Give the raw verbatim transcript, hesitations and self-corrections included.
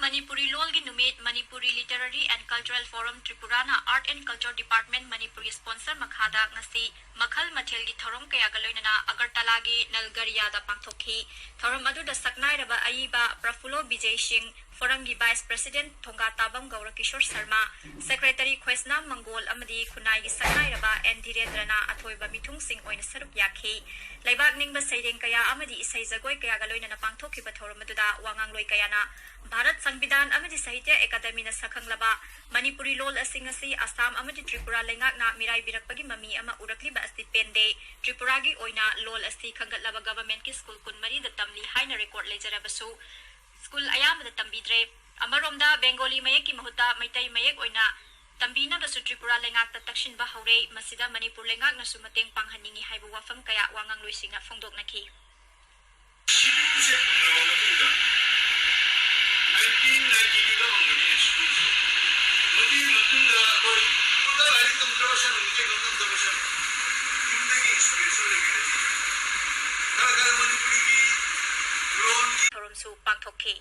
ꯃꯅꯤꯄꯨꯔꯤ ꯂꯣꯜꯒꯤ ꯅꯨꯃꯤꯠ, Manipuri Literary and Cultural Forum Tripurana Art and Culture Department ꯃꯅꯤꯄꯨꯔꯒꯤ sponsor ꯃꯈꯥꯗ ꯉꯁꯤ ꯃꯈꯜ ꯃꯊꯦꯜꯒꯤ ꯊꯧꯔꯝ ꯀꯌꯥꯒ ꯂꯣꯏꯅꯅ ꯑꯒꯔꯇꯂꯥꯒꯤ ꯅꯜꯒꯔꯤꯌꯥꯗ ꯄꯥꯡꯊꯣꯛꯈꯤ꯫ ꯊꯧꯔꯝ ꯑꯗꯨꯗ ꯁꯛꯅꯥꯏꯔꯕ ꯑꯏꯕ ꯄ꯭ꯔꯐꯨꯜꯂꯣ ꯕꯤꯖꯦ ꯁꯤꯡ, Forum ꯒꯤ vice president ꯊꯣꯡꯒꯥ ꯇꯥꯕꯝ ꯒꯧꯔ ꯀꯤꯁꯣꯔ ꯁꯔꯃ, secretary ꯈꯣꯏꯁꯅꯥꯝ ꯃꯪꯒꯣꯜ ꯑꯃꯗꯤ ꯈꯨꯟꯅꯥꯏꯒꯤ ꯁꯛꯅꯥꯏꯔꯕ ꯑꯦꯟ ꯙꯤꯔꯦꯟꯗ꯭ꯔꯅ ꯑꯊꯣꯏꯕ ꯃꯤꯊꯨꯡꯁꯤꯡ ꯑꯣꯏꯅ ꯁꯔꯨꯛ ꯌꯥꯈꯤ꯫ ꯂꯩꯕꯥꯛ ꯅꯤꯡꯕ ꯁꯩꯔꯦꯡ ꯀꯌꯥ ꯑꯃꯗꯤ ꯏꯁꯩ ꯖꯒꯣꯏ ꯀꯌꯥꯒ ꯂꯣꯏꯅꯅ ꯄꯥꯡꯊꯣꯛꯈꯤꯕ ꯊꯧꯔꯝ ꯑꯗꯨꯗ ꯋꯥꯉꯥꯡꯂꯣꯏ ꯀꯌꯥꯅ ꯚꯥꯔꯠ ꯁꯪꯕꯤꯙꯥꯟ ꯑꯃꯗꯤ ꯁꯥꯍꯤꯇ꯭ꯌ ꯑꯦꯀꯥꯗꯃꯤꯅ ꯁꯛꯈꯪꯂꯕ ꯃꯅꯤꯄꯨꯔꯤ ꯂꯣꯜ ꯑꯁꯤ ꯉꯁꯤ ꯑꯁꯥꯝ ꯑꯃꯗꯤ ꯇ꯭ꯔꯤꯄꯨꯔꯥ ꯂꯩꯉꯥꯛꯅ ꯃꯤꯔꯥꯏꯕꯤꯔꯛꯄꯒꯤ ꯃꯃꯤ ꯑꯃ ꯎꯔꯛꯂꯤꯕ ꯑꯁꯤ ꯄꯦꯟꯗꯦ꯫ ꯇ꯭ꯔꯤꯄꯨꯔꯥꯒꯤ ꯑꯣꯏꯅ ꯂꯣꯜ ꯑꯁꯤ ꯈꯟꯒꯠꯂꯕ government ꯀꯤ school ꯀꯨꯟꯃꯔꯤꯗ ꯇꯝꯂꯤ ꯍꯥꯏꯅ record ꯂꯩꯖꯔꯕꯁꯨ, school ꯑꯌꯥꯝꯕꯗ ꯇꯝꯕꯤꯗ꯭ꯔꯦ꯫ ꯑꯃꯔꯣꯝꯗ ꯕꯦꯡꯒꯣꯂꯤ ꯃꯌꯦꯛꯀꯤ ꯃꯍꯨꯠꯇ ꯃꯩꯇꯩ ꯃꯌꯦꯛ ꯑꯣꯏꯅ ꯇꯝꯕꯤꯅꯕꯁꯨ ꯇ꯭ꯔꯤꯄꯨꯔꯥ ꯂꯩꯉꯥꯛꯇ ꯇꯛꯁꯤꯟꯕ ꯍꯧꯔꯦ꯫ ꯃꯁꯤꯗ ꯃꯅꯤꯄꯨꯔ ꯂꯩꯉꯥꯛꯅꯁꯨ ꯃꯇꯦꯡ ꯄꯥꯡꯍꯟꯅꯤꯡꯏ ꯍꯥꯏꯕ ꯋꯥꯐꯝ ꯀꯌꯥ ꯋꯥꯉꯥꯡꯂꯣꯏꯁꯤꯡꯅ ꯐꯣꯡꯗꯣꯛꯅꯈꯤ꯫ ꯁꯤꯕꯨꯁꯦ ꯂꯥꯎꯕꯗꯨꯗ nineteen ninety two ꯗ ꯍꯧꯕꯅꯤ ꯁ꯭ꯀꯨꯜꯁꯦ꯫ ꯃꯗꯨꯒꯤ ꯃꯇꯨꯡꯗ ꯑꯩꯈꯣꯏ ꯇꯣꯇꯜ ꯂꯥꯏꯔꯤꯛ ꯇꯝꯗ꯭ꯔꯕꯁꯤꯡ, ꯃꯩꯇꯩ ꯂꯣꯟ ꯇꯝꯗꯕꯁꯤꯡ ꯌꯨꯝꯗꯒꯤ inspiration ꯂꯩꯈꯤꯕꯅꯤ꯫ ꯈꯔ ꯈꯔ ꯃꯅꯤꯄꯨꯔꯤꯒꯤ ꯂꯣꯟꯒꯤ ꯊꯧꯔꯝꯁꯨ ꯄꯥꯡꯊꯣꯛꯈꯤ꯫